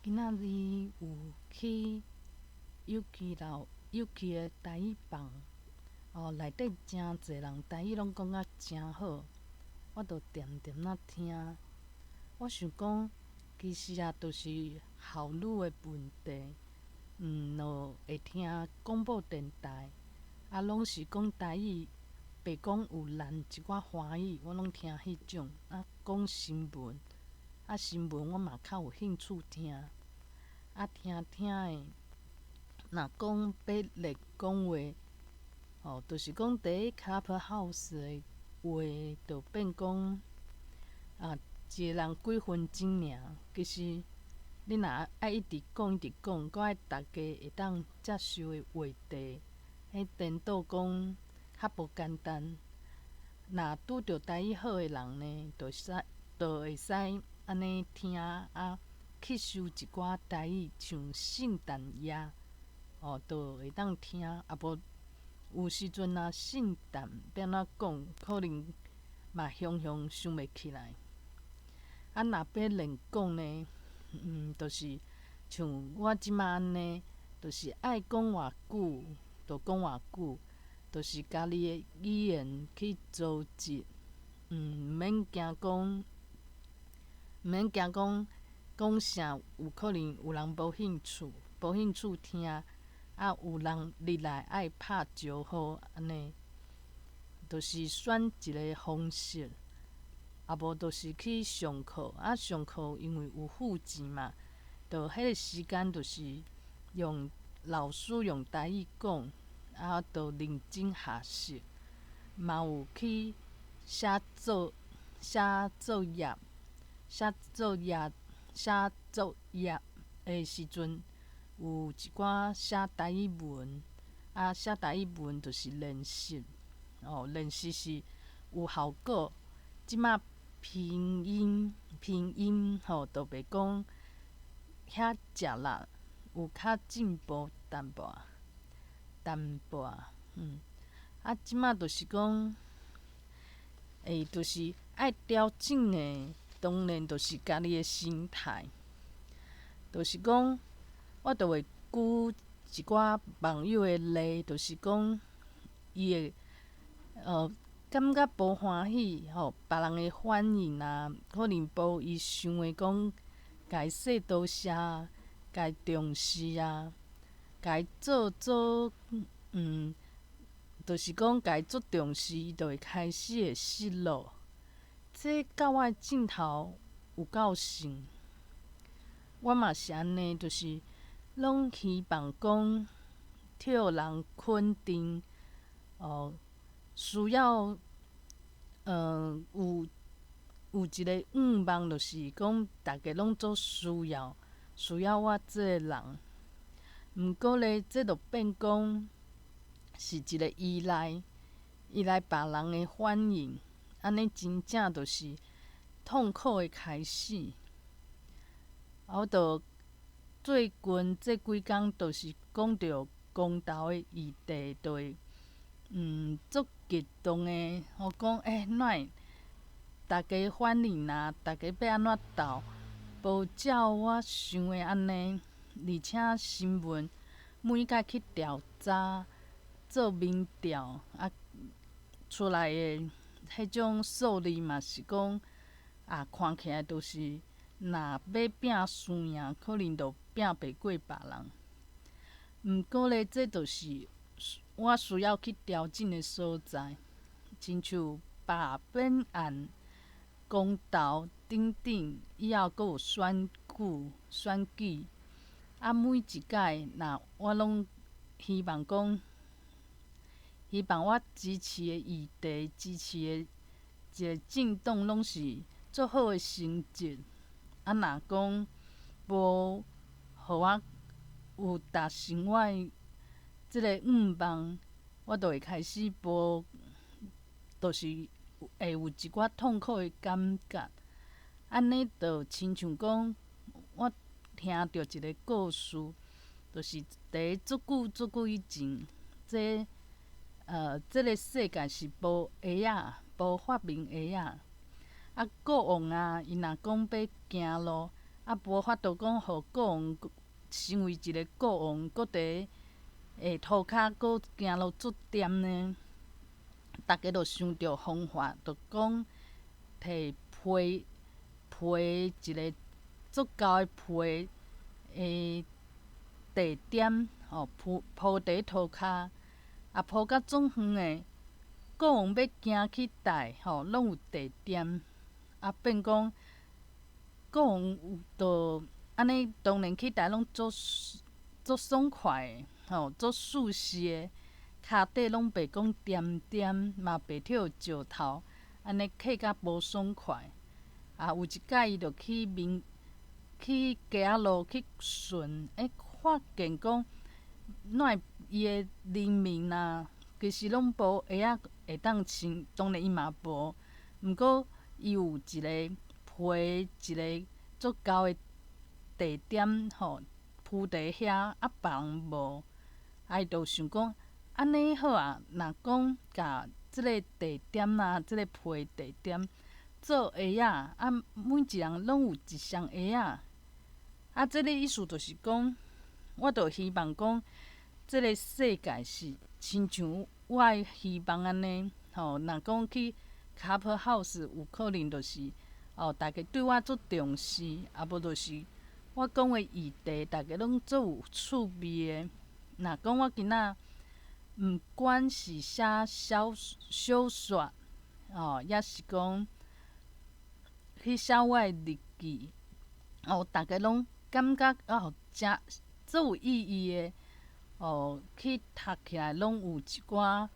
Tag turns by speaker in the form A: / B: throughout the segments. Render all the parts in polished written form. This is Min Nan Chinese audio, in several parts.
A: 今仔日有去有趣老有趣的台語房，哦，內底誠濟人台語攏講甲誠好，我就恬恬仔聽。我想講，其實啊，就是效率的問題。就會聽廣播電台，啊，攏是講台語，白講有難一寡華語，我攏聽彼種。啊，講新聞，啊，新聞我嘛較有興趣聽。啊，聽聽的，若講欲練講話，吼，就是講佇咧 Clubhouse 的話，就變講啊，一個人幾分鐘爾，其實你若愛一直講一直講，閣愛逐家會當接受的話題，彼顛倒講較無簡單。若拄著台語好的人呢，就會使按呢聽啊，吸收一寡台語，像聖誕夜，哦，就會當聽。啊無有時陣若聖誕欲按怎講，可能嘛雄雄想袂起來。啊，若欲練講呢，就是像我這馬按呢，就是愛講偌久就講偌久，就是家己的語言去組織，毋免驚講，毋免驚講講啥有可能有人無興趣，無興趣聽，啊，有人入來愛拍招呼按呢，就是選一个方式，啊無就是去上課，啊上課因為有付錢嘛，就彼个時間就是用老師用台語講，啊，就認真學習，嘛有去寫作業、寫作業、寫作業的時陣，有一寡寫台語文，啊，寫台語文就是練習，哦，練習是有效果。這馬拼音拼音吼，就袂講遐食力，有較進步淡薄仔，淡薄仔，啊，這馬就是講，就是愛調整的，當然就是家己的心態，就是講，我就會舉一寡網友的例，就是講，伊會感覺無歡喜吼，別人的反應啊，可能無伊想的講，共伊說多謝，共伊重視啊，共伊做做，就是講共伊足重視，伊就會開始會失落。這佮我的鏡頭有夠像，我嘛是按呢，就是攏希望講，予人肯定，哦，需要，有一个願望，就是講逐家攏足需要，需要我這个人。毋過咧，這就變講是一个依賴，依賴別人的反應，按呢真正就是痛苦的開始。啊，我就最近這幾工，就是講著公投的議題，就會足激動的，我講哪會逐家反應啊，逐家欲按怎投，無照我想的按呢，而且新聞每擺去調查做民調啊，出來的彼種數字嘛是講啊，看起來就是若欲拚輸贏，可能就拚袂過別人。毋過咧，這就是我需要去調整的所在，親像罷免案、公投等等，以後閣有選舉、選舉，啊，每一擺若我攏希望講，希望我支持的議題、支持的一個政黨攏是足好的成績。啊，若講無予我有達成我的這个願望，我就會開始無，就是會有一寡痛苦的感覺。按呢就親像講，我聽著一个故事，就是佇足久足久以前，這个世界是無鞋仔，無發明鞋仔。啊，國王啊，伊若講欲行路，啊，無法度講，予國王身為一个國王，閣佇下塗跤閣行路足恬呢？逐家就想著方法，就講提皮皮一个足厚的皮的地墊，吼鋪鋪佇塗跤，啊鋪甲足遠的，國王欲行去佇吼，攏有地墊，啊變講國王有就按呢，當然去佇攏足足爽快的，吼，足舒適的，跤底攏袂講恬恬，嘛袂著石頭，按呢磕甲無爽快。啊，有一擺伊就去民去街仔路去巡，欸，發現講，哪會伊的人民啊，其實攏無鞋仔會當穿，當然伊嘛無，毋過伊有一个皮一个足厚的地墊吼，鋪佇遐，啊別人無，啊伊就想講，按呢好啊，若講共這个地墊啊，這个皮地墊做鞋仔，啊每一人攏有一雙鞋仔，啊這个意思就是講，我就希望講，這个世界是親像我的希望按呢，吼，若講去 Clubhouse 有可能就是哦，逐家對我足重視，啊無就是我講的議題，逐家攏足有趣味的。若講我今仔毋管是寫小小說，哦，抑是講去寫我的日記，哦，逐家攏感覺哦，誠足有意義的，哦，去讀起來攏有一寡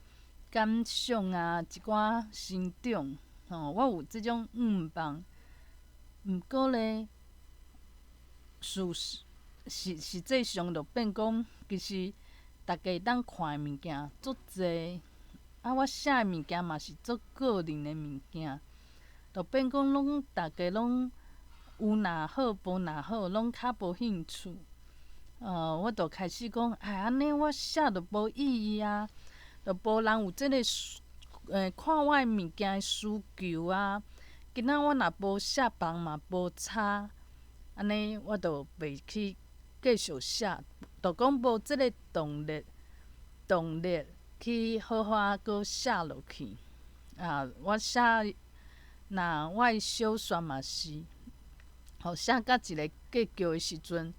A: 感想啊，一寡成長，吼，我有這種願望。毋過咧，事實實際上就變講，其實逐家會當看的物件足濟，啊，我寫的物件嘛是足個人的物件，就變講攏逐家攏有若好，無若好，攏較無興趣。我就開始講，哎，按呢我寫就無意義啊，就無人有這个需，看我的物件的需求啊。今仔我若無寫，別人嘛無差，按呢我就袂去繼續寫，就講無這个動力，動力去好好仔閣寫落去。啊，我寫，若我的小說嘛是，予寫到一个結局的時陣，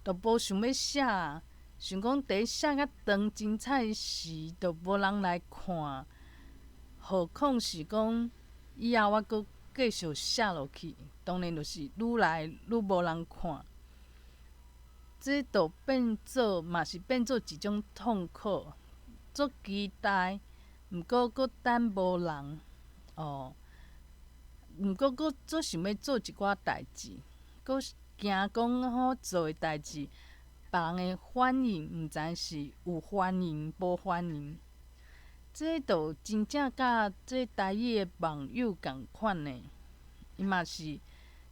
A: 就無想欲寫啊，想講佇寫較長精彩時，就無人來看，何況是講以後我閣繼續寫落去，當然就是愈來愈無人看。這就變做嘛是變做一種痛苦，足期待，毋過閣等無人，哦，毋過閣足想欲做一寡代誌，閣驚講我做的代誌，別人的反應毋知是有歡迎無歡迎。這就真正佮這台語的網友仝款呢，伊嘛是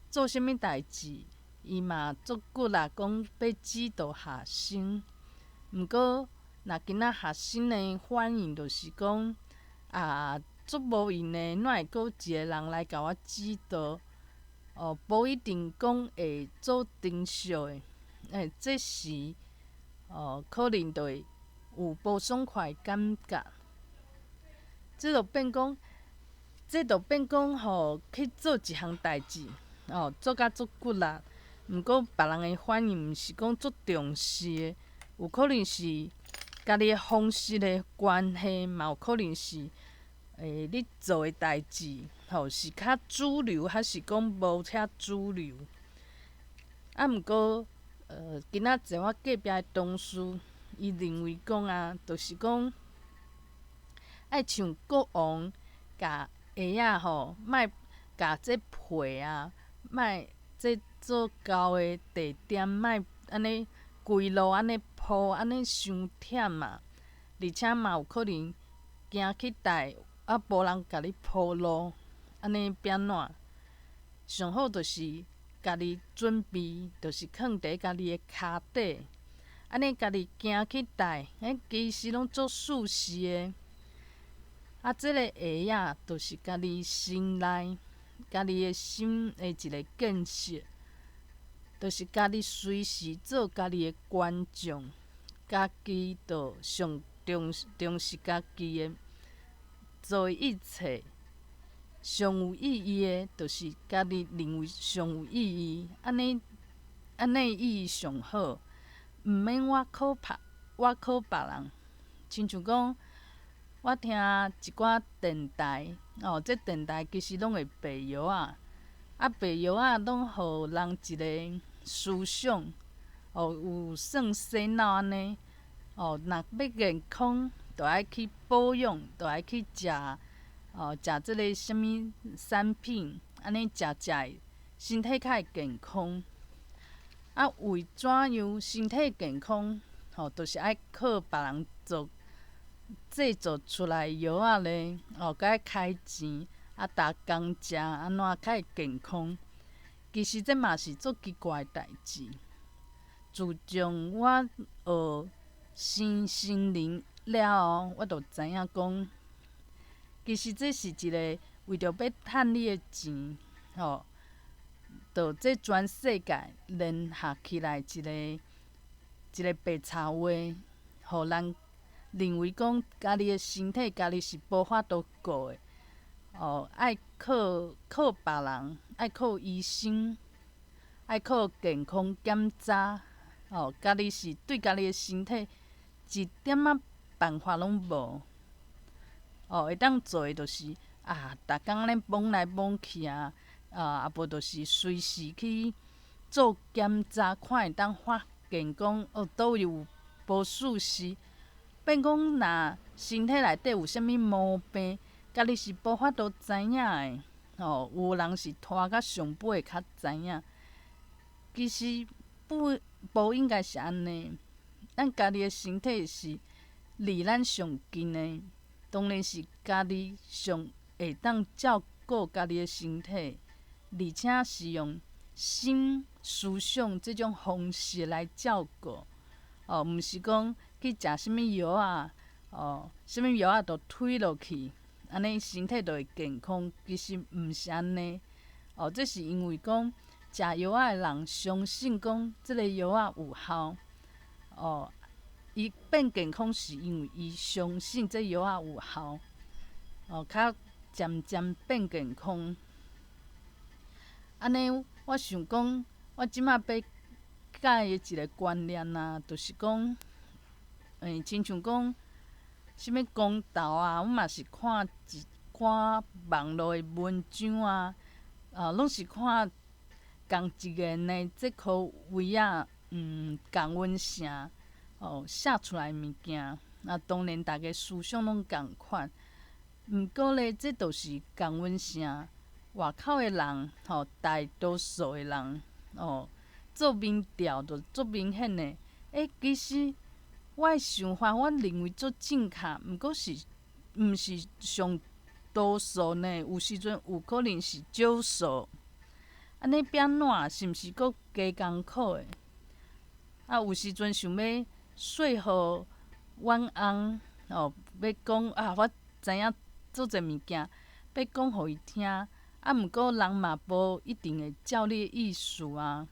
A: 做啥物代誌，伊嘛足骨力講欲指導學生。毋過，若今仔學生的反應就是講啊，足無閒的，哪會閣有一个人來共我指導？哦，無一定講會做珍惜的，欸，這時哦，可能就會有無爽快的感覺。這就變講，這就變講吼，去做一項代誌，哦，做甲足骨力，毋過別人的反應毋是講足重視的，有可能是家己的方式的關係，嘛有可能是，欸，你做的代誌，吼，是較主流，還是講無遐主流？啊，毋過，今仔坐我隔壁的同事，伊認為講啊，就是講。愛像國王共鞋仔吼，莫共這皮啊，莫這做厚的地墊，莫按呢規路按呢鋪，按呢傷忝啊！而且嘛有可能行去佇啊，無人共你鋪路，按呢欲按怎？上好就是家己準備，就是囥佇家己的跤底，按呢家己行去佇，欸，其實攏足舒適的。啊，這个鞋仔就是家己心內、家己的心的一个建設。就是家己隨時做家己的觀眾，家己就上重重視家己的做的一切，上有意義的，就是家己認為上有意義，按呢按呢意義上好，毋免倚靠別倚靠別人。親像講，我聽一寡電台，哦，這電台其實攏會賣藥仔，啊賣藥仔攏予人一个思想，哦，有算洗腦按呢，哦，若欲健康，就愛去保養，就愛去食，哦，食這个啥物產品，按呢食食，身體較會健康。啊，為怎樣身體健康？吼，就是愛靠別人做製造出來藥仔咧，哦，閣愛開錢，啊，逐工食，按怎較會健康？其實這嘛是足奇怪的代誌。自從我學身心靈了後，我就知影講，其實這是一个為著欲趁你的錢，吼，就這全世界聯合起來一个一个白賊話，予人認為講家己的身體家己是無法度顧的，哦，愛靠靠別人，愛靠醫生，愛靠健康檢查，哦，家己是對家己的身體一點仔辦法攏無，哦，會當做的就是啊，逐工按呢摸來摸去啊，啊，無就是隨時去做檢查，看會當發現講哦，佗位有無事實，變講若身體內底有啥物毛病，家己是無法度知影的，吼，有人是拖到上尾較知影。其實不無應該是按呢，咱家己的身體是離咱上近的，當然是家己上會當照顧家己的身體，而且是用心思想這種方式來照顧，哦，毋是講去食啥物藥仔，哦，啥物藥仔都吞落去，按呢身體就會健康。其實毋是按呢，哦，這是因為講食藥仔的人相信講這个藥仔有效，哦，伊變健康是因為伊相信這藥仔有效，哦，較漸漸變健康。按呢，我想講，我這馬欲改的一个觀念啊，就是講，親像講，啥物公投啊，阮嘛是看一寡網路的文章啊，啊，攏是看仝一個呢，這箍圍仔，共溫城，哦，寫出來的物件，啊，當然逐家思想攏仝款，毋過咧，這就是共溫城外口的人，吼，大多數的人，哦，做民調就足明顯的。欸，其實我的想法，我認為足正確，毋過是毋是上多數呢？有時陣有可能是少數。按呢變怎？是毋是閣加艱苦的？啊，有時陣想欲說服阮翁，哦，欲講啊，我知影做這物件，欲講予伊聽。啊，毋過人嘛無一定會照你的意思啊。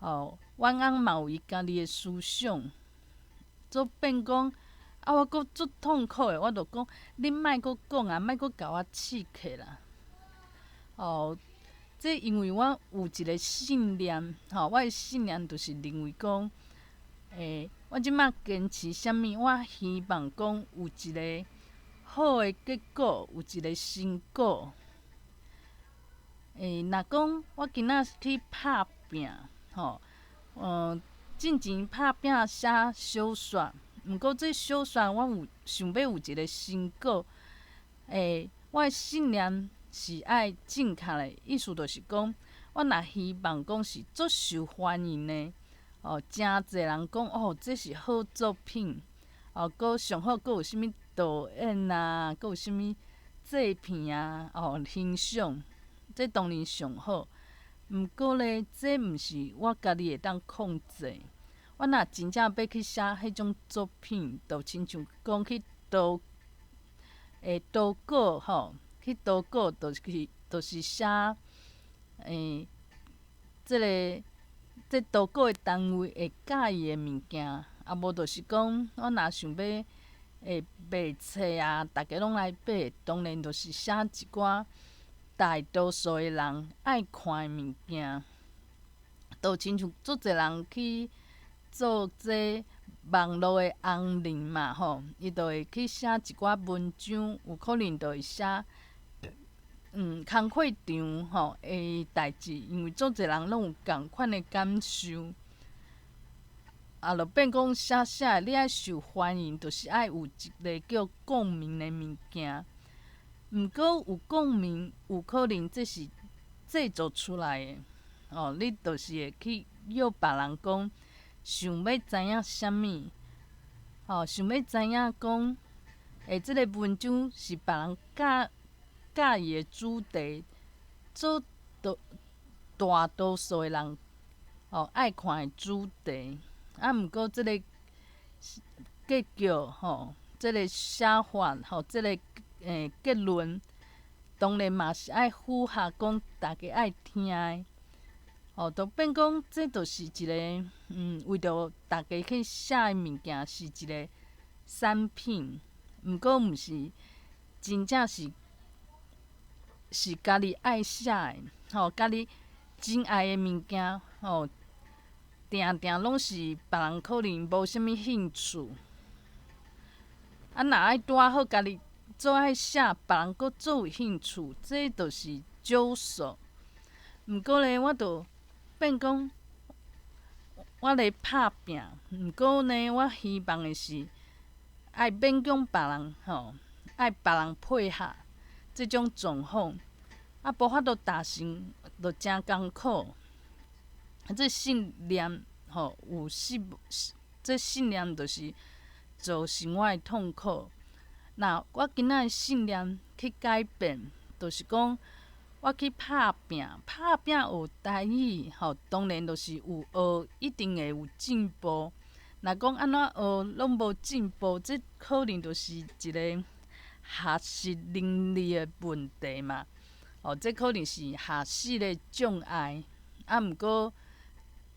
A: 哦，阮翁嘛有伊家己的思想，做變講啊，我閣足痛苦的，我就講你莫閣講啊，莫閣共我刺客啦。哦，這因為我有一个信念，吼，我的信念就是認為講，我這馬堅持啥物，我希望講有一个好的結果，有一个成果。若講我今仔去拍拚，吼，進前拍拚寫小說，毋過這小說我有想欲有一个成果。我的信念是愛正確的，意思就是講，我若希望講是足受歡迎的，哦，誠濟人講哦，這是好作品，哦，閣上好閣有啥物導演啊，閣有啥物製片啊，哦，欣賞。這當然上好，毋過咧，這毋是我家己會當控制。我若真正欲去寫彼種作品，就親像講去導，導稿吼，去導稿就是寫，這个這多個的單位會佮意的物件，啊無就是講，我若想欲會賣冊啊，逐家攏來買，當然就是寫一寡大多數的人愛看的物件。就親像足濟人去做這網路的紅人嘛吼，伊就會去寫一寡文章，有可能就會寫工課場吼的代誌，因為足濟人攏有仝款的感受。啊，就變講寫寫，你愛受歡迎，就是愛有一个叫共鳴的物件。毋過有共鳴，有可能這是製作出來的。哦，你就是會去約別人講，想欲知影啥物？吼，想欲知影講，欸，這个文章是別人佮意的主題，做大多數的人哦愛看的主題。啊，毋過這个結局吼，這个寫法吼，這个結論，當然嘛是愛符合講大家愛聽的。哦，就變講這就是一个為著大家去寫的物件是一个產品，毋過毋是真正是家己愛寫的，吼，家己真愛的物件，吼，定定攏是別人可能無啥物興趣。啊，若愛拄仔好家己做愛寫，別人閣做有興趣，這就是少數。毋過咧，我就變講，我咧拍拚，毋過呢，我希望的是愛勉強別人吼，愛別人配合這種狀況，啊，無法度達成，就誠艱苦。這信念吼有失，這信念就是造成我的痛苦。若我今仔的信念去改變，就是講我去拍拚，拍拚學台語吼，當然就是有學，一定會有進步。若講按怎學攏無進步，這可能就是一个學習能力的問題嘛。哦，這可能是學習的障礙。啊，毋過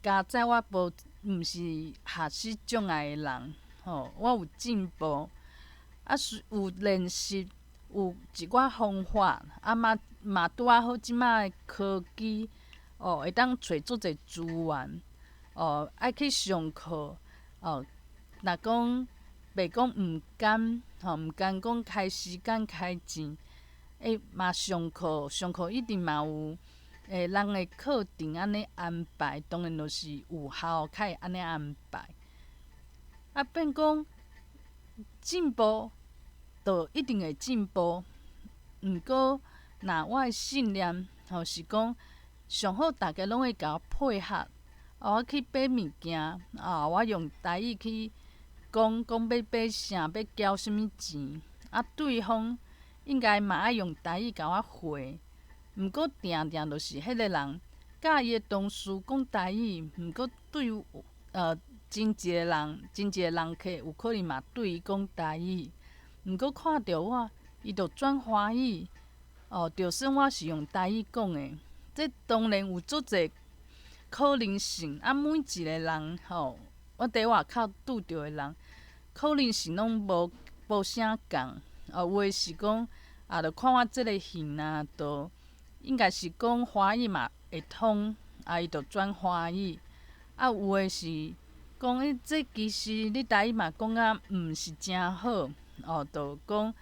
A: 佳哉我無毋是學習障礙的人，吼，我有進步，啊，有練習，有一寡方法，啊嘛嘛拄仔好，這馬的科技，哦，會當揣足濟資源，哦，愛去上課，哦，若講袂講毋甘，吼，毋甘講開時間開錢，欸，嘛上課，上課一定嘛有，欸，人的課程按呢安排，當然就是有效，較會按呢安排。啊，變講進步，就一定會進步。毋過，若我的信念吼是講，上好逐家攏會共我配合，我去買物件，啊，我用台語去講，講欲買啥，欲繳啥物錢，啊，對方應該嘛愛用台語共我回。毋過定定就是彼个人，佮伊的同事講台語，毋過對真濟个人，真濟个人客有可能嘛對伊講台語，毋過看著我，伊就轉華語，哦，就算我是用台語講的，這當然有足濟可能性。啊，每一个人吼，我佇外口拄著的人，可能是攏無啥仝，哦，有的是講，啊，就看我這个形啊，就應該是講華語嘛會通，啊，伊就轉華語。啊，有的是講，欸，這其實你台語嘛講甲毋是誠好，哦，就講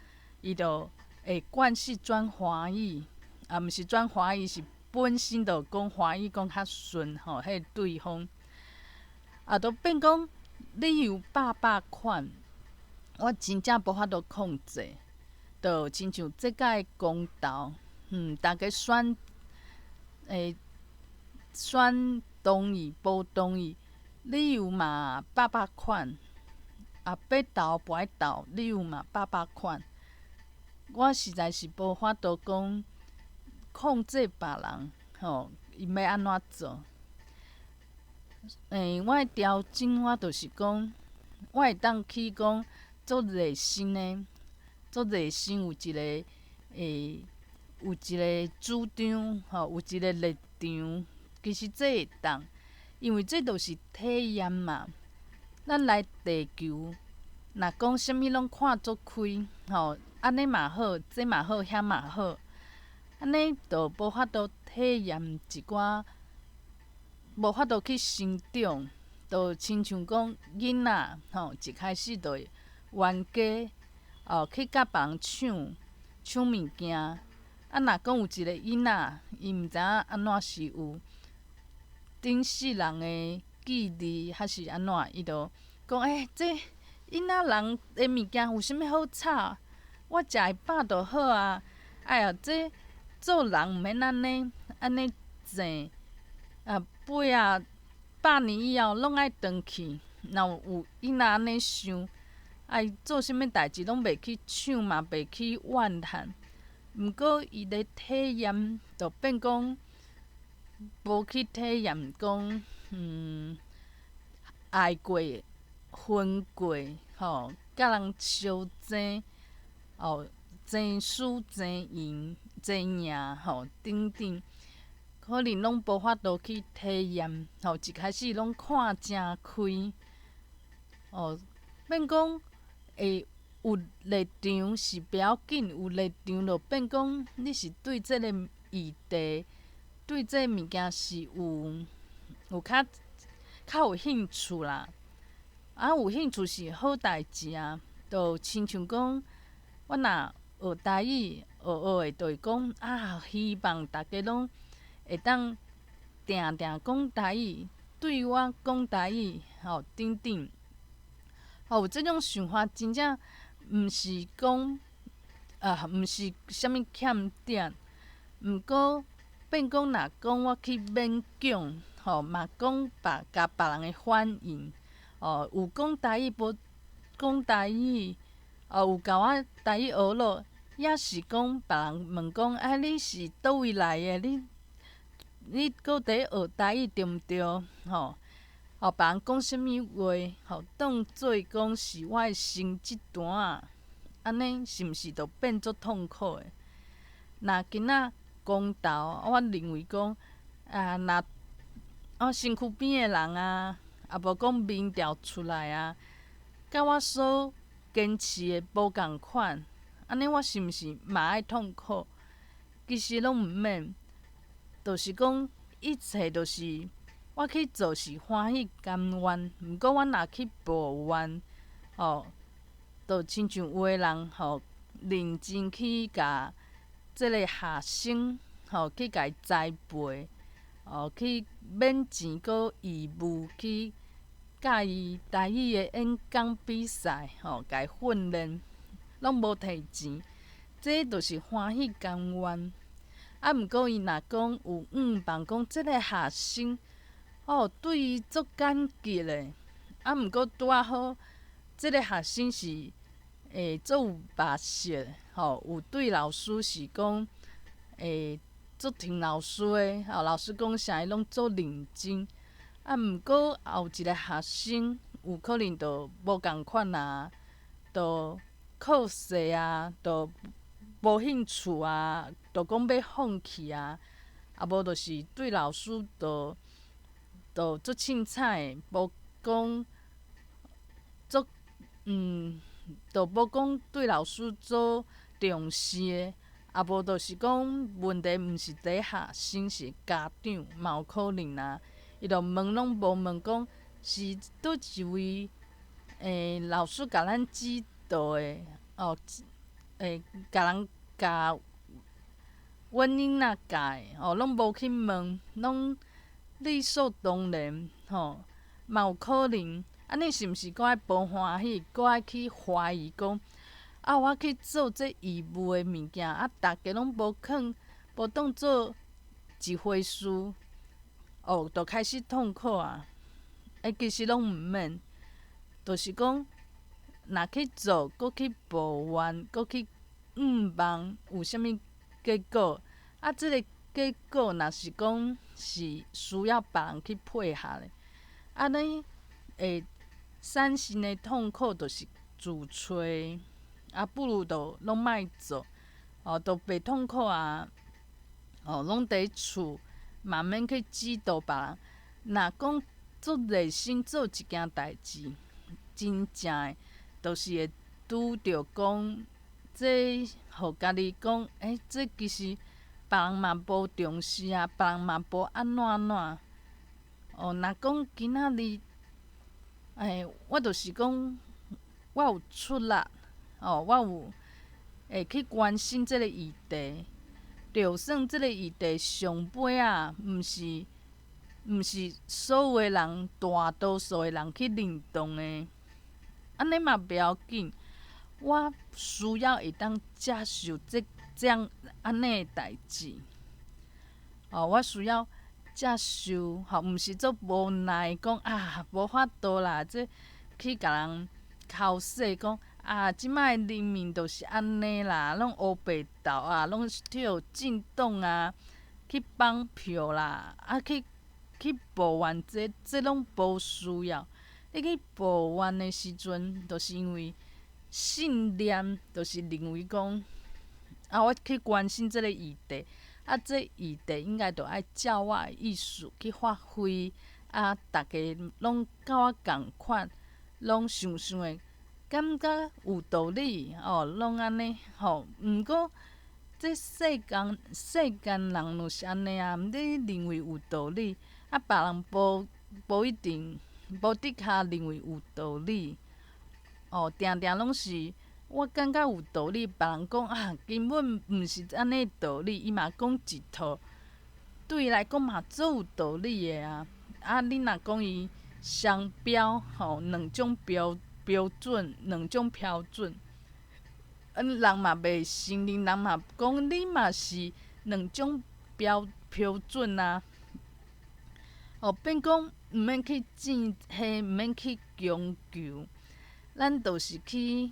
A: 伊就會慣勢轉華語，啊，毋是轉華語，是本身就講華語講較順吼，彼個對方，啊，就變講理由百百款，我真正無法度控制，就親像這擺公投，逐家選，欸，選同意無同意，理由嘛百百款，啊，欲投無愛投，理由嘛百百款，我實在是無法度講控制別人，吼，𪜶欲按怎做？欸，我的調整，我就是講，我會當去講做熱心的，做熱心有一個，欸，有一個主張，吼，有一個立場，其實這會當，因為這就是體驗嘛。咱來地球，若講啥物攏看足開，吼，按呢嘛好，這嘛好，遐嘛好，按呢就無法度體驗一寡，無法度去成長，就親像講囡仔，吼，一開始就會冤家，哦，去共別人搶搶物件。啊，若講有一個囡仔，伊毋知影按怎是有頂世人的記憶，還是按怎，伊就講欸，這囡仔人的物件有啥物好吵？我食會飽就好啊！哎呀，這做人毋免按呢按呢諍啊，尾仔100年以後攏愛轉去。若有囡仔按呢想，愛做啥物代誌攏袂去搶嘛，袂去怨嘆。毋過伊咧體驗，就變講無去體驗講，愛過、分過，吼，佮人相爭，哦，爭輸爭贏、爭贏，吼，等等，可能攏無法度去體驗，吼，一開始攏看誠開，哦，變講會有立場是不要緊，有立場就變講你是對這個議題，對這個物件是有較較有興趣啦。啊，有興趣是好代誌啊，就親像講，我若學台語，學學的，就會講啊，希望逐家攏會當定定講台語，對我講台語，吼等等。吼，有這種想法，真正毋是講啊，毋是啥物欠點。毋過變講若講我去勉強，吼嘛講別共別人的反應，哦，有講台語無講台語，哦，有共我台語學落，也是講別人問講，啊，你是佗位來的？你閣佇咧學台語對毋對？吼，哦，別人講啥物話，吼，當做講是我的成績單仔，按呢是毋是就變做痛苦的？若今仔公道，我認為講，啊，若我身軀邊的人啊，啊無講民調出來啊，佮我所堅持的無仝款，按呢我是毋是嘛愛痛苦？其實攏毋免，就是講一切就是我去做是歡喜甘願，毋過我若去抱怨，吼，就親像有的人吼，認真去共這个學生吼去共伊栽培，哦，去免錢閣義務去教伊台語的演講比賽，吼，共伊訓練，攏無提錢，這就是歡喜甘願。啊，毋過伊若講有向望講，這个學生哦，對伊足感激的。啊，毋過拄仔好，這个學生是會足有目色，吼，有對老師是講會足聽老師的，吼，老師講啥伊攏足認真。啊，毋過也有一个學生有可能就無仝款啊，就靠勢啊，就無興趣啊，就講欲放棄啊，啊無就是對老師就就足凊彩的，無講足就無講對老師足重視的，啊無就是講問題毋是佇學生，是家長嘛有可能啊。伊就問攏無問講是佗一位老師共咱指導的，哦，共人教阮囡仔教的，哦，攏無去問，攏理所當然，吼，嘛有可能。按呢是毋是閣愛無歡喜，閣愛去懷疑講，啊，我去做這義務的物件，啊，逐家攏無肯，無當做一回事，哦，就開始痛苦啊！欸，其實攏毋免，就是講，若去做，閣去抱怨，閣去向望有啥物結果？啊，這个結果若是講是需要別人去配合的，按呢會產生的痛苦就是自揣的，啊，不如就攏莫做，哦，就袂痛苦啊，哦，攏佇厝嘛免去指導別人。若講足熱心做一件代誌，真正的，就是會拄著講，這予家己講，欸，這其實別人嘛無重視啊，別人嘛無按怎按怎。哦，若講今仔日，欸，我就是講，我有出力，哦，我有會去關心這个議題，就算這个議題上尾仔，毋是所有的人，大多數的人去認同的，按呢嘛袂要緊。我需要會當接受這這樣按呢的代誌。哦，我需要接受，吼，毋是足無奈講啊，無法度啦，這去共人剾洗講啊，這擺的人民就是按呢啦，攏烏白鬥啊，攏去政黨啊，去綁票啦，啊去去抱怨這這攏無需要。你去抱怨的時陣，就是因為信念，就是認為講啊，我去關心這个議題，啊，這議題應該著愛照我的意思去發揮，啊，逐家攏佮我仝款，攏想想的，感覺有道理哦，攏按呢吼。毋過這世間世間人就是按呢啊，你認為有道理，啊，別人無無一定無的確認為有道理。哦，定定攏是我感覺有道理，別人講啊，根本毋是按呢道理，伊嘛講一套，對伊來講嘛足有道理的啊。啊，你若講伊雙標吼，兩種標標準，兩種標準，嗯，人嘛袂承認，人嘛講你嘛是兩種標標準啊。哦，變講毋免去爭彼，毋免去強求，咱就是去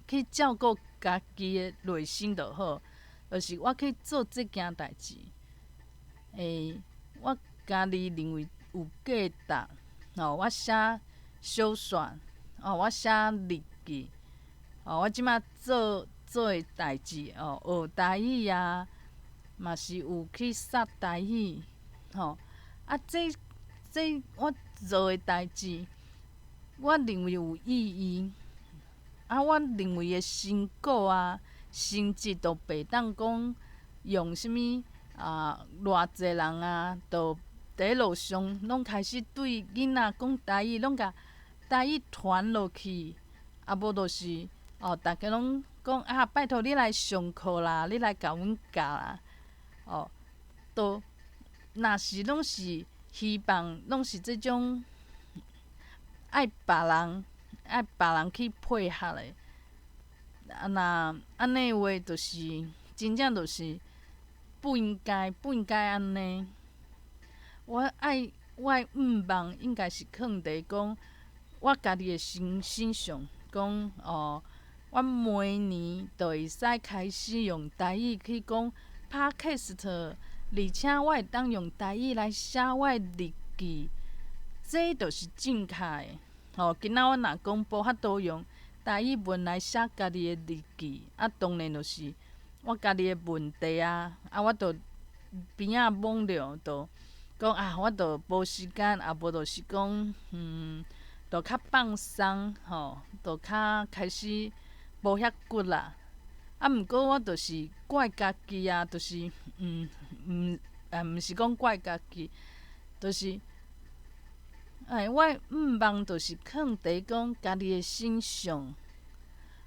A: 去照顧家己的內心就好。就是我去做這件代誌，欸，我家己認為有價值，吼，我寫小說，哦，我寫日記，哦，我這馬做做的代誌，哦，學台語啊，嘛是有去殺台語，吼，啊，這這我做的代誌，我認為有意義，啊，我認為的成果啊，成績都袂當講用啥物啊，偌濟人啊，都佇路上攏開始對囡仔講台語，攏共台語傳落去，啊無就是哦，逐家攏講啊，拜託你來上課啦，你來共阮教啦，哦，都若是攏是希望攏是這種愛別人愛別人去配合的，啊若按呢話，就是真正就是不應該不應該按呢。我愛我的願望應該是囥佇講我家己的身身上，講哦，我明年就會使開始用台語去講 Podcast，而且我會當用台語來寫我的日記，這就是正確的。吼，今仔我若講無法度用台語文來寫家己的日記，啊，當然就是我家己的問題啊，啊，我就邊仔摸著，就講啊，我就無時間，啊無就是講，嗯，就較放鬆，吼，就較開始無遐骨力。啊，毋過我就是怪家己啊，就是嗯毋啊，毋是講怪家己，就是，哎，我的願望就是囥佇講家己的身上，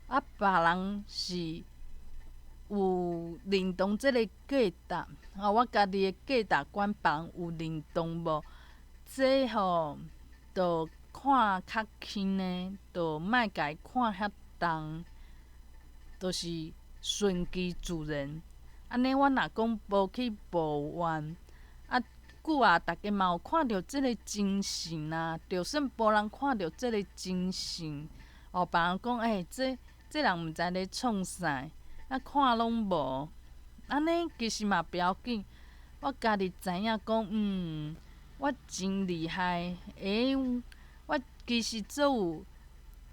A: 啊，別人是有認同這个價值，吼，我家己的價值觀，別人有認同無？這吼，就看較輕的，就莫共伊看遐重，就是順其自然。按呢，我若講無去抱怨，啊，久啊，逐家嘛有看著這个精神啊，就算無人看著這个精神，哦，別人講，欸，這這人毋知咧創啥，啊，看攏無，按呢其實嘛不要緊，我家己知影講，嗯，我真厲害，欸，我其實足有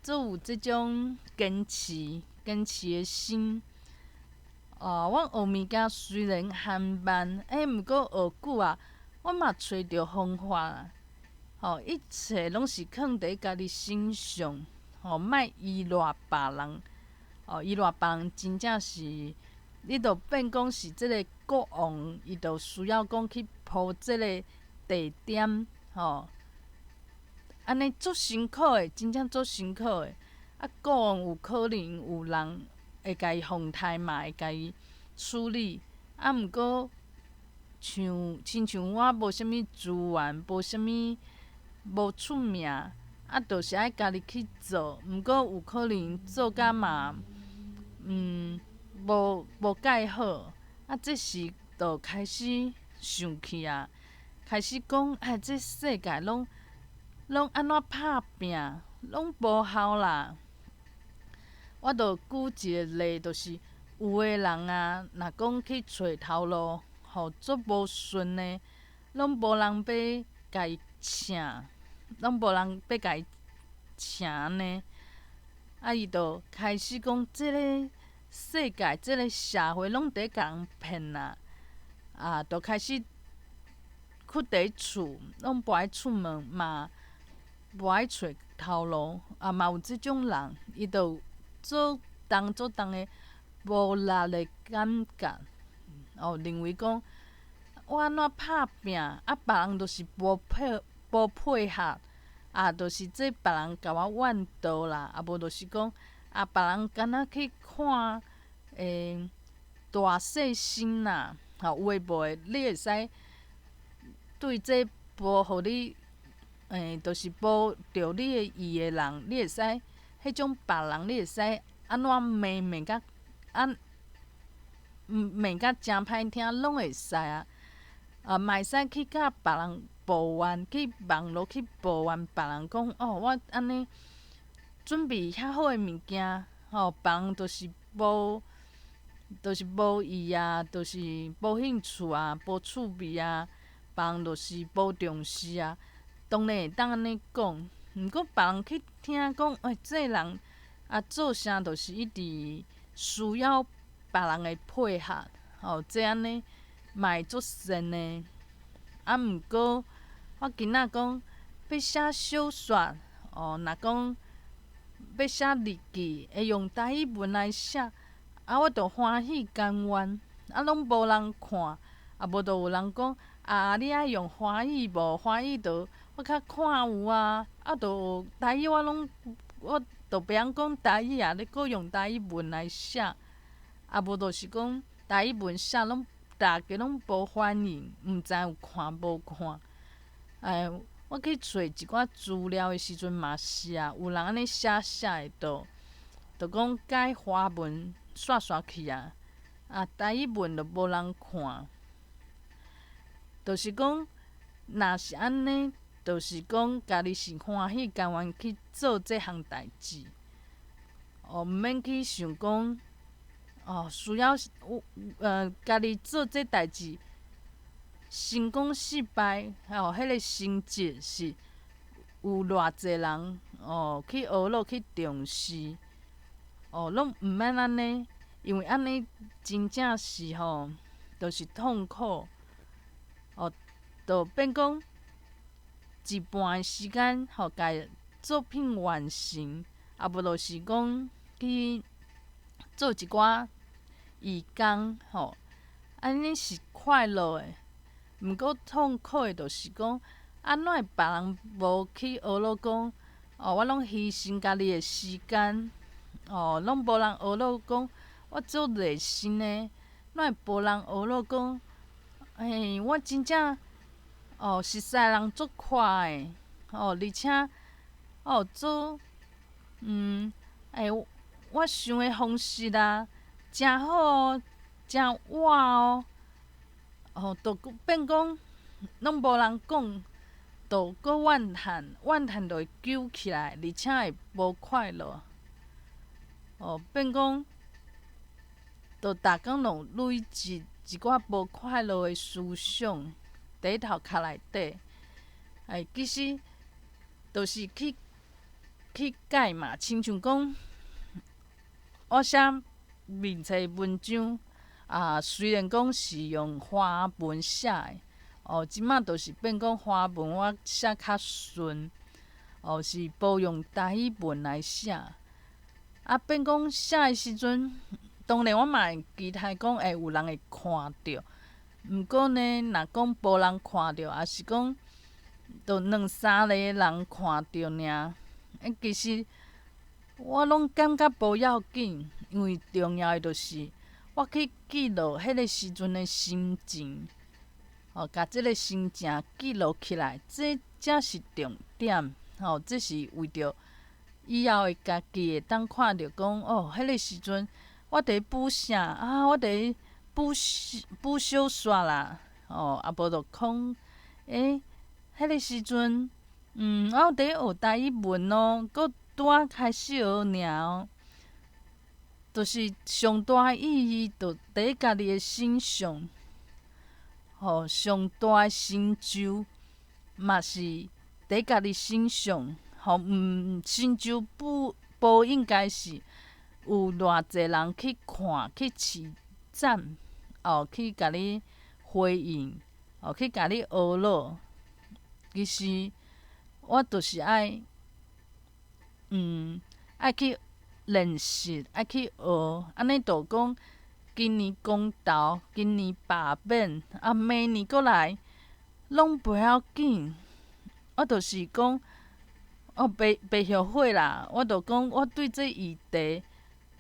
A: 足有這種堅持堅持的心。哦，我學物件雖然緩慢，欸，毋過學久啊，我嘛揣著方法，吼，一切攏是囥佇家己身上，吼，莫依賴別人，哦，依賴別人真正是，你著變講是這个國王，伊著需要講去鋪這个地毯，吼，按呢足辛苦的，真正足辛苦的。啊，國王有可能有人會共伊訪台嘛，會共伊處理。啊，毋過像親像我無啥物資源，無啥物無出名，啊，就是愛家己去做。毋過有可能做甲嘛，無蓋好。啊，這時就開始想起啊，開始講，哎，這世界攏按怎拍拚，攏無效啦。我就舉一个例，就是有的人啊，若講去揣頭路，吼，足無順的，攏無人欲共伊請，攏無人欲共伊請按呢。啊，伊就開始講，這个世界、這个社會攏佇共人騙啊！啊，就開始屈佇厝，攏無愛出門，嘛無愛揣頭路，啊，嘛有這種人，伊就做重足重的無力的感覺，哦，認為講我按怎拍拚，啊，別人就是無配合，啊，就是這別人共我怨道啦，啊，無就是講啊，別人敢若去看大細心啦，吼，有的無的，你會使對這無予你，就是無著你的意的人，你會使彼種別人，你會使按怎罵罵甲按罵甲誠歹聽，攏會使啊！啊，嘛會使去佮別人抱怨，去網路去抱怨別人講哦，我按呢準備遐好的物件，吼，別人就是無，就是無意啊，就是無興趣啊，無趣味啊，別人就是無重視啊。當然會當按呢講，毋過別人去聽講，欸，這个人啊做啥就是一直需要別人的配合，吼，這按呢嘛會足善的。啊，毋過我今仔講欲寫小說，哦，若講欲寫日記，會用台語文來寫，啊，我就歡喜甘願，啊，攏無人看，啊，無就有人講，啊，你愛用華語無？華語就我較看有啊，啊，就台語我攏我就袂曉講台語啊，你閣用台語文來寫，啊，無就是講台語文寫攏大家攏無反應，毋知有看無看。哎，我去揣一寡資料的時陣嘛是啊，有人按呢寫寫的，就講改華文煞煞去啊，啊，台語文就無人看。就是講，若是按呢，就是講家己是歡喜甘願去做這項代誌，哦，毋免去想講，哦，需要有家己做這代誌成功失敗，吼，彼个成績是有偌濟人哦去學落去重視，哦，攏毋免按呢，因為按呢真正是吼，就是痛苦，哦，就變講一半的時間，吼，共作品完成，啊無就是講去做一寡義工，吼，按呢是快樂的。毋過痛苦的，就是講，按怎會別人無去學落講，哦，我攏犧牲家己的時間，哦，攏無人學落講，我足熱心的，哪會無人學落講？欸，我真正，哦，熟似人足快的，哦，而且，哦，做，欸，我想的方式啊，誠好哦，誠活哦。哦，就變講，攏無人講，就閣怨嘆，怨嘆就會揪起來，而且會無快樂。哦，變講，就逐工攏累積一寡無快樂的思想佇頭殼內底。哎，其實，就是去改嘛，親像講，我寫面冊文章。啊，雖然講是用華文寫的，哦，這馬就是變講華文我寫較順，哦，是無用台語文來寫。啊，變講寫的時陣，當然我嘛會期待講會有人會看著。毋過呢，若講無人看著，抑是講就兩三個人看著爾，欸，其實我攏感覺無要緊，因為重要的就是我去記錄彼個時陣的心情。哦，共這个心情記錄起來，這才是重點。吼，這是為著以後的家己會當看著講，哦，彼个時陣我佇補啥啊？我佇補補小說啦，哦，啊無就講，欸，彼个時陣，我有佇學台語文哦，閣拄仔開始學爾哦，就是上大的意義，就佇家己的身上。吼，上大的成就嘛是佇家己身上，吼，毋成就不無應該是有偌濟人去看、去稱讚，哦，去共你回應，哦，去共你呵咾。其實我就是愛，愛去練習，愛去學，按呢就講。今年公投，今年罷免，啊，明年閣來，攏袂要緊。我就是講，我袂袂後悔啦。我就講，我對這議題，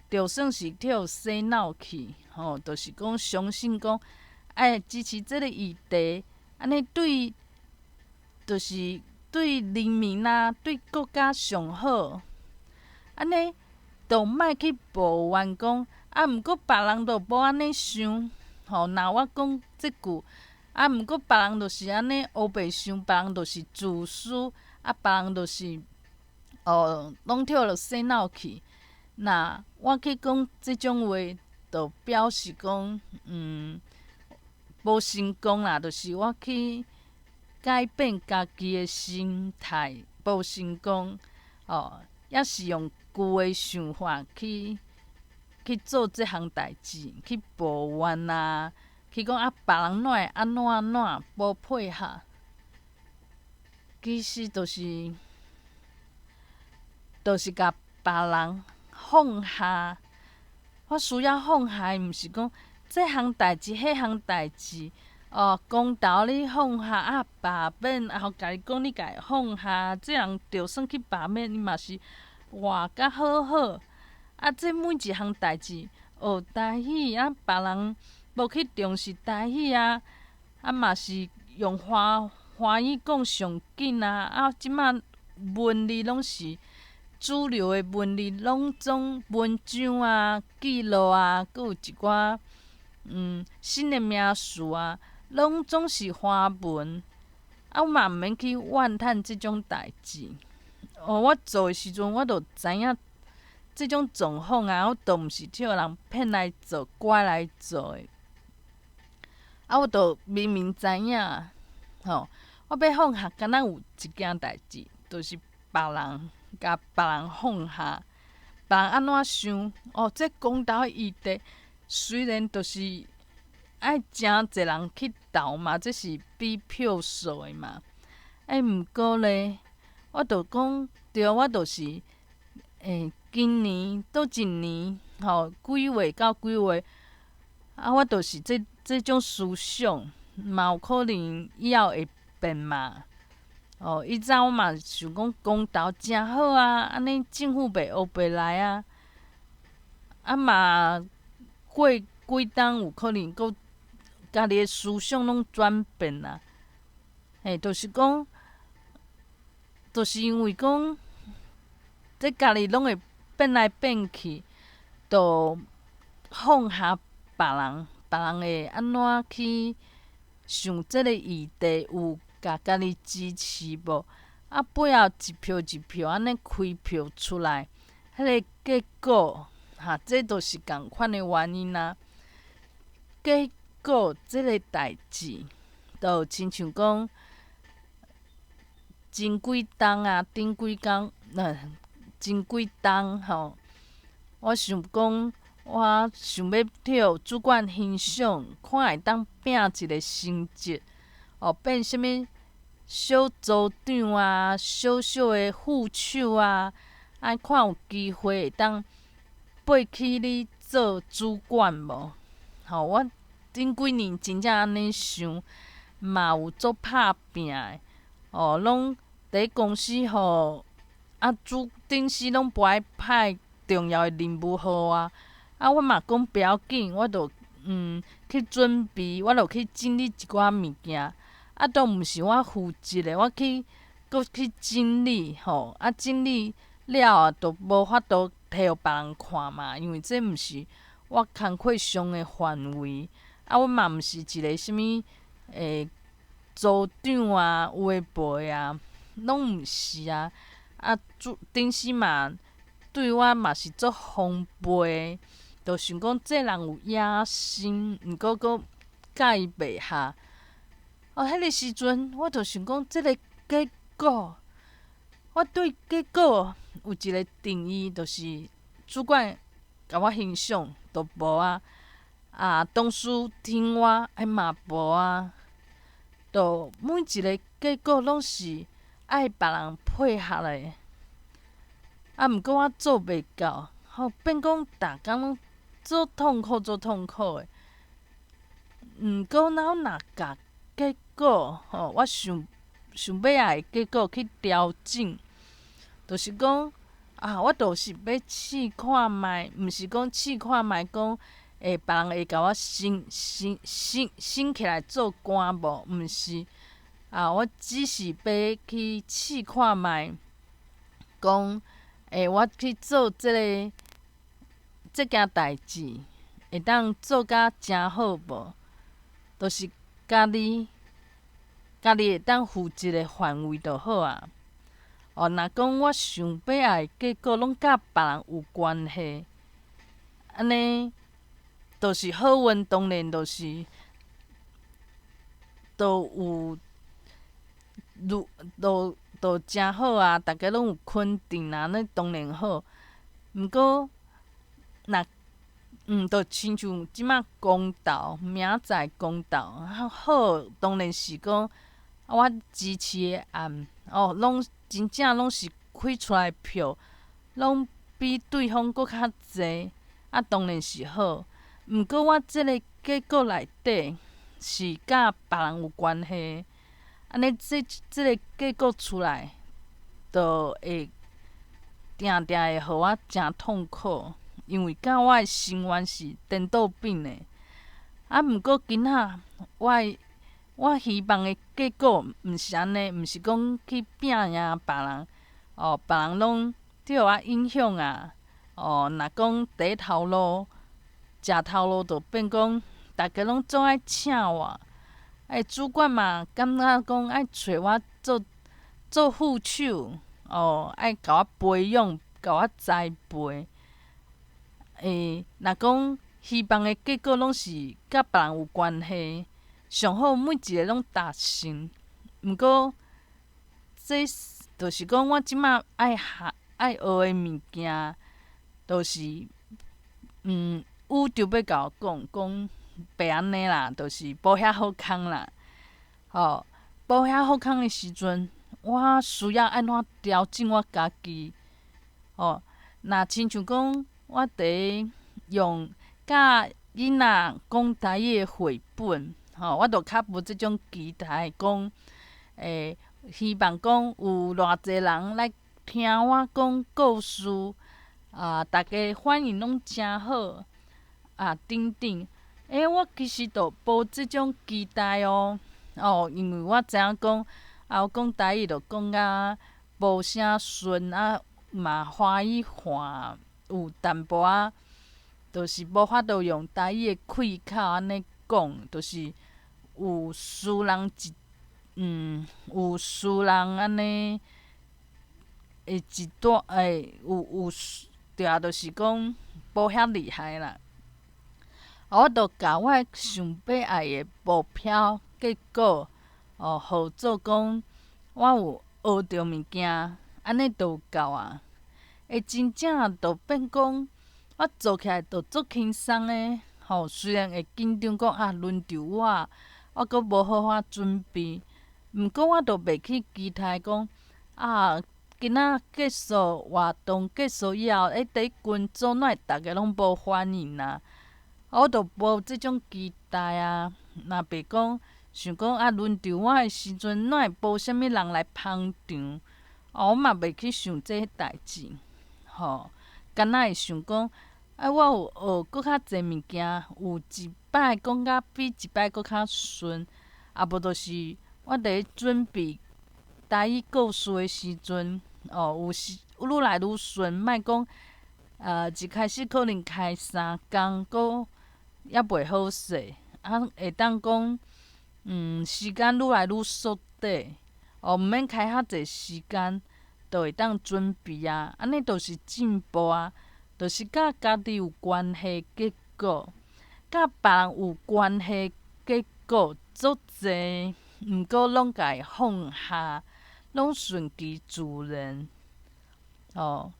A: 就算是予洗腦去，吼，就是講相信講，愛支持這个議題，按呢對，就是對人民啊，對國家上好。按呢，就莫去抱怨講。啊，毋過別人就無按呢想，吼。若我講這句，啊，毋過別人就是按呢烏白想，別人就是自私，啊，別人就是哦，攏予著洗腦去。若我去講這種話，就表示講，無成功啦，就是我去改變家己的心態，無成功，哦，抑是用舊的想法去。去做這項代誌，去抱怨啊，去講啊，別人哪會按怎按怎無配合，其實就是就是共別人放下。我需要放下的，毋是講這項代誌、彼項代誌，哦，公投你放下啊，罷免啊，予共伊講你共伊放下，這人就算去罷免，伊嘛是活甲好好。啊！這每一項代誌，學台語啊，別人無去重視台語啊，啊嘛是用華華語講上緊啊！啊，這馬文字攏是主流的文字，攏總文章啊、記錄啊，閣有一寡新的名詞啊，攏總是華文。啊，我嘛毋免去怨嘆這種代誌。哦，我做的時陣，我就知影。這種狀況啊，我都毋是予人騙來做、拐來做的。啊，我都明明知影，吼，我欲放下，敢若有一件代誌，就是別人共別人放下，別人按怎想？哦，這公投議題雖然就是愛誠濟人去投嘛，這是比票數的嘛。欸，毋過咧，我就講，對，我就是，欸，今年倒一年，吼，幾月到幾月，啊，我就是這這種思想，嘛有可能以後會變嘛。哦，以前我嘛想講公投誠好啊，按呢政府袂烏白來啊。啊嘛過幾冬有可能閣家己的思想攏轉變啊。嘿，就是講，就是因為講，這家己攏會變來變去，就放下別人，別人會按怎去想這个議題，有共家己支持無？啊，背後一票一票按呢開票出來，彼个結果，哈，這都是仝款的原因啊。結果這个代誌，就親像講，前幾冬啊，頂幾工，前幾冬吼，我想講，我想欲予主管欣賞，看會當拼一个成績，哦，哦，變啥物小組長啊，小小的副手啊，啊看有機會會當爬起你做主管無？吼，我頂幾年真正按呢想，嘛有足拍拚的，哦，攏佇公司吼，啊主頂司攏無愛派重要的任務予我，啊，我嘛講不要緊，我就去準備，我就去整理一寡物件，啊，都毋是我負責的，我去閣去整理吼，啊，整理了後就無法度提予別人看嘛，因為這毋是我工課上的範圍，啊，我嘛毋是一個啥物組長啊，有的無的啊，攏毋是啊，啊，主頂司嘛對我嘛是足防備，就想講這人有野心，毋過閣佮伊袂合。哦，彼个時陣我就想講，這个結果，我對結果有一個定義，就是主管共我欣賞，都無啊。啊，同事挺我，彼嘛無啊。就每一个結果攏是愛別人配合的。啊，毋過我做袂到，吼，變講逐工攏足痛苦，足痛苦的。毋過我若共結果，吼，我想想欲愛的結果去調整，就是講啊，我就是欲試看覓，毋是講試看覓講會別人會共我升升升升起來做官無？毋是，啊，我只是欲去試看覓，講我去做這个這件代誌，會當做甲誠好無？就是家己家己會當負責的範圍就好啊。哦，若講我想欲愛的結果攏佮別人有關係，按呢，就是好運當然就是都有，如都都誠好啊，逐家攏有肯定啊，那當然好。毋過，若就親像這馬公投，明仔載公投，好當然是講我支持的案，哦，攏真正攏是開出來票，攏比對方閣較濟，啊，當然是好。毋過我這个結果內底是佮別人有關係，按呢這這个結果出來，就會定定會予我誠痛苦，因為佮我的心願是顛倒反的。啊，毋過今仔我的我希望的結果毋是按呢，毋是講去拚贏別人，哦，別人攏去予我影響啊，哦，若講佇頭路，食頭路就變講，逐家攏總愛請我，欸，主管嘛感覺講愛揣我做做副手，哦，愛共我培養，共我栽培。欸，若講希望的結果攏是佮別人有關係，上好每一个攏達成。毋過，這就是講我這馬愛學愛學的物件，就是宇宙欲共我講，講袂按呢啦，就是無遐好康啦。吼，無遐好康的時陣，我需要按怎調整我家己？吼，若親像講我佇用教囡仔講台語的繪本，吼，我就較無這種期待，講希望講有偌濟人來聽我講故事，啊，逐家反應攏誠好，啊，等等。欸，我其實就無這種期待哦，哦，因為我知影講，啊，我講台語就講甲無啥順啊，嘛歡喜看有淡薄仔，就是無法度用台語的開口按呢講，就是有輸人一，有輸人按呢，會一段欸，有有對啊，就是講無遐厲害啦。啊，我就共我想欲愛的目標結果，哦，號做講我有學著物件，按呢就有夠啊。欸，真正就變講，我做起來就足輕鬆的，吼，雖然會緊張講啊，輪著我，我閣無好好準備。毋過我就袂去期待講，啊，今仔結束活動結束以後，佇群組哪會逐家攏無反應啊？我就無這種期待啊。若袂講想講啊，輪著我的時陣，哪會無啥物人來捧場？哦，我嘛袂去想這代誌，吼，敢若會想講，啊，我有學閣較濟物件，有一擺講甲比一擺閣較順，啊無就是我佇咧準備台語故事的時陣，哦，有時愈來愈順，莫講，一開始可能開3工，閣猶袂好勢，啊，會當講，時間愈來愈縮短，哦，毋免開較濟時間，就會當準備啊，按呢就是進步啊，就是佮家己有關係結果，佮別人有關係結果足濟，毋過攏共伊放下，攏順其自然，哦，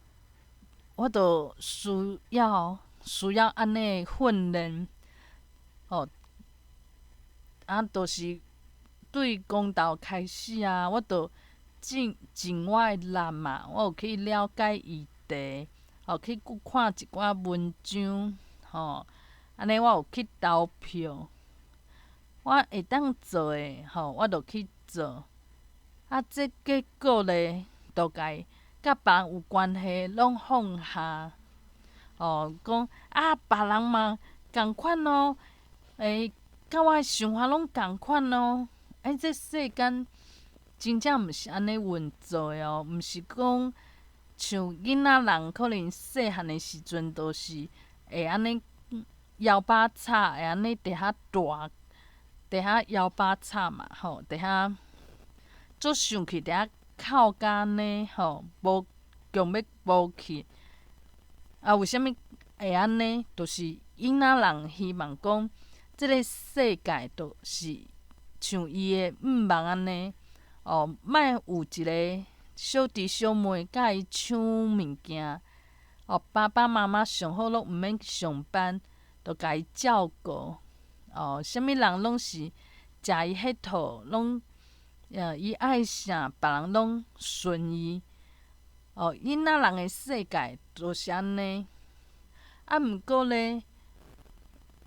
A: 我就需要按呢訓練，哦，啊，就是對公道開始啊，我就盡盡我的力嘛，我有去了解議題，哦，去看一寡文章，吼，按呢我有去投票，我會當做的，吼，我就去做。啊，這結果咧，就共伊佮別人有關係，攏放下。哦，講啊，別人嘛仝款哦，佮我的想法攏仝款哦。欸，這世間真正毋是按呢運作的哦，毋是講像囡仔人可能細漢的時陣，就是會按呢搖把叉，會按呢佇遐大，佇遐搖把叉嘛，吼，佇遐足生氣，佇遐哭甲按呢，吼，無強欲無去。啊，為啥物會按呢？就是囡仔人希望講，這个世界就是像伊的願望按呢，哦，莫有一个小弟小妹佮伊搶物件，哦，爸爸媽媽上好攏毋免上班，就共伊照顧，哦，啥物人攏是食伊彼套，攏伊愛啥，別人攏順伊。哦，囡仔人的世界就是按呢。啊，毋過咧，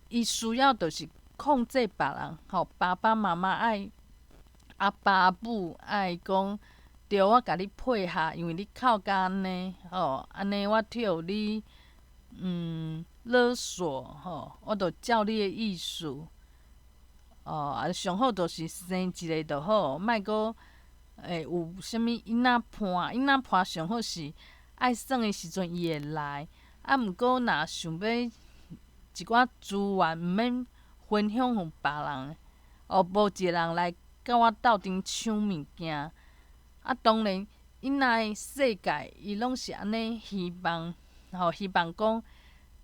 A: 伊需要就是控制別人，吼，爸爸媽媽愛，阿爸阿母愛講，對，我共你配合，因為你哭甲按呢，吼，按呢我替你，勒索，吼，我就照你的意思，哦，啊，上好就是生一个就好，莫閣會有啥物囡仔伴，囡仔伴上好是愛耍的時陣伊會來，啊，毋過若想欲一寡資源毋免分享予別人，哦，無一个人來佮我鬥陣搶物件，啊，當然囡仔的世界伊攏是按呢希望，吼，希望講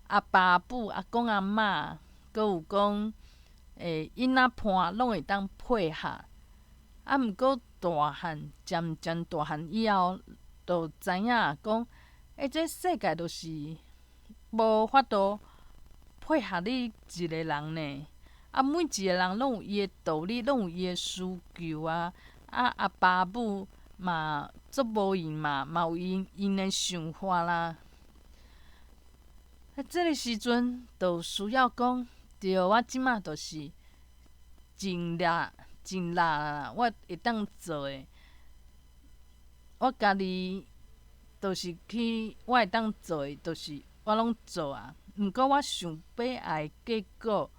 A: 阿爸阿母、阿公阿嬤，閣有講囡仔伴攏會當配合，啊，毋過大漢漸漸大漢以後，就知影講，欸，這世界就是無法度配合你一个人呢。啊，每一个人攏有伊的道理，攏有伊的需求啊。啊，阿爸阿母嘛足無閒嘛，嘛有𪜶𪜶的想法啦。啊，這个時陣就需要講，對，我這馬就是盡力盡力啦，我會當做的，我家己就是去，我會當做的，就是我攏做啊。毋過我想欲愛的結果，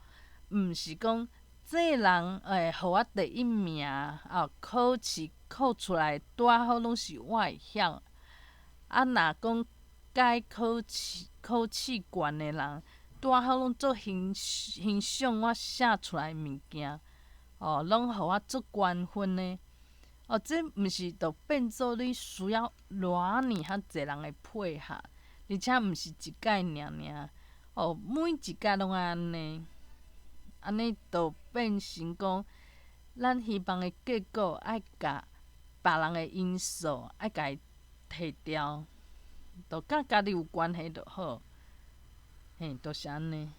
A: 毋是講這个人會予我第一名，啊，考試考出來拄仔好攏是我會曉。啊，若講該考試懸的人，拄仔好攏足欣賞我寫出來的物件，哦，攏予我足懸分的。哦，這毋是就變做你需要偌爾較濟人的配合，而且毋是一擺爾爾，哦，每一擺攏愛按呢，按呢就變成講，咱希望的結果愛共別人的因素愛共伊提掉，就佮家己有關係就好，嘿，就是按呢。